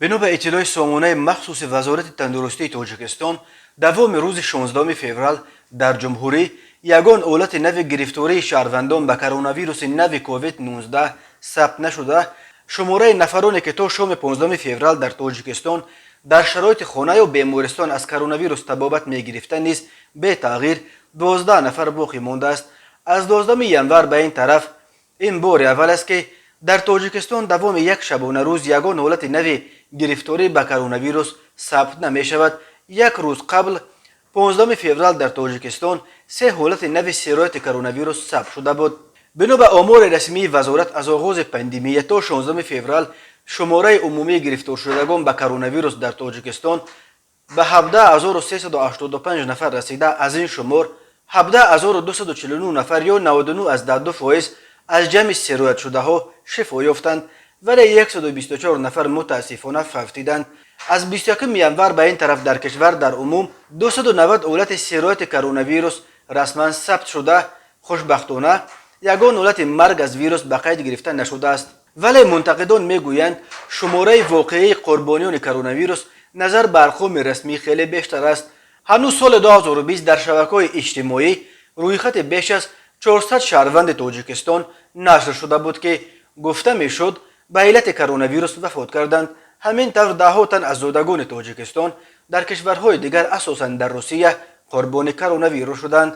Бино ба иттилои сомонаи махсуси Вазорати тандурустии Тоҷикистон, давоми рӯзи 16 феврал дар ҷумҳурӣ ягон ҳолати нави гирифтории шаҳрвандон ба коронавируси нави COVID-19 сабт нашуда. Шумораи нафароне, ки то шоми 15 феврал дар Тоҷикистон дар шароити хона ё бемористон аз коронавирус табобат мегирифта, низ бетағйир 12 нафар боқӣ мондааст. Аз 12 январ ба ин тараф ин бори аввал аст, ки дар Тоҷикистон давоми як шабонарӯз ягон ҳолати нави гирифторӣ ба коронавирус сабт намешавад. Як рӯз қабл, 15 феврал, дар Тоҷикистон се ҳолати нави сирояти коронавирус сабт шуда буд. Бино ба омори расмии вазорат, аз оғози пандемия то 16 феврал шумораи умумии гирифторшудагон ба коронавирус дар Тоҷикистон ба 17 385 нафар расида, аз ин шумор 17 249 нафар ё 99,2% аз ҷамъи сироятшудаҳо шифо ёфтанд, вале 124 нафар мутаассифона фавтиданд. Аз 21 январ ба ин тараф дар кишвар дар умум 290 ҳолати сирояти коронавирус расман сабт шуда. Хушбахтона, ягон ҳолати марг аз вирус ба қайд гирифта нашудааст, вале мунтақидон мегӯянд, шумораи воқеии қурбониёни коронавирус назар ба арқоми расмӣ хеле бештар аст. Ҳанӯз соли 2020 дар шабакаҳои иҷтимоӣ рӯйхати беш аз 400 шаҳрванди Тоҷикистон нашр шуда буд, ки гуфта мешуд, ба иллати коронавирус вафот карданд. Ҳамин тавр, даҳҳо тан аз зодагони Тоҷикистон дар кишварҳои дигар, асосан дар Русия, қурбони коронавирус шуданд.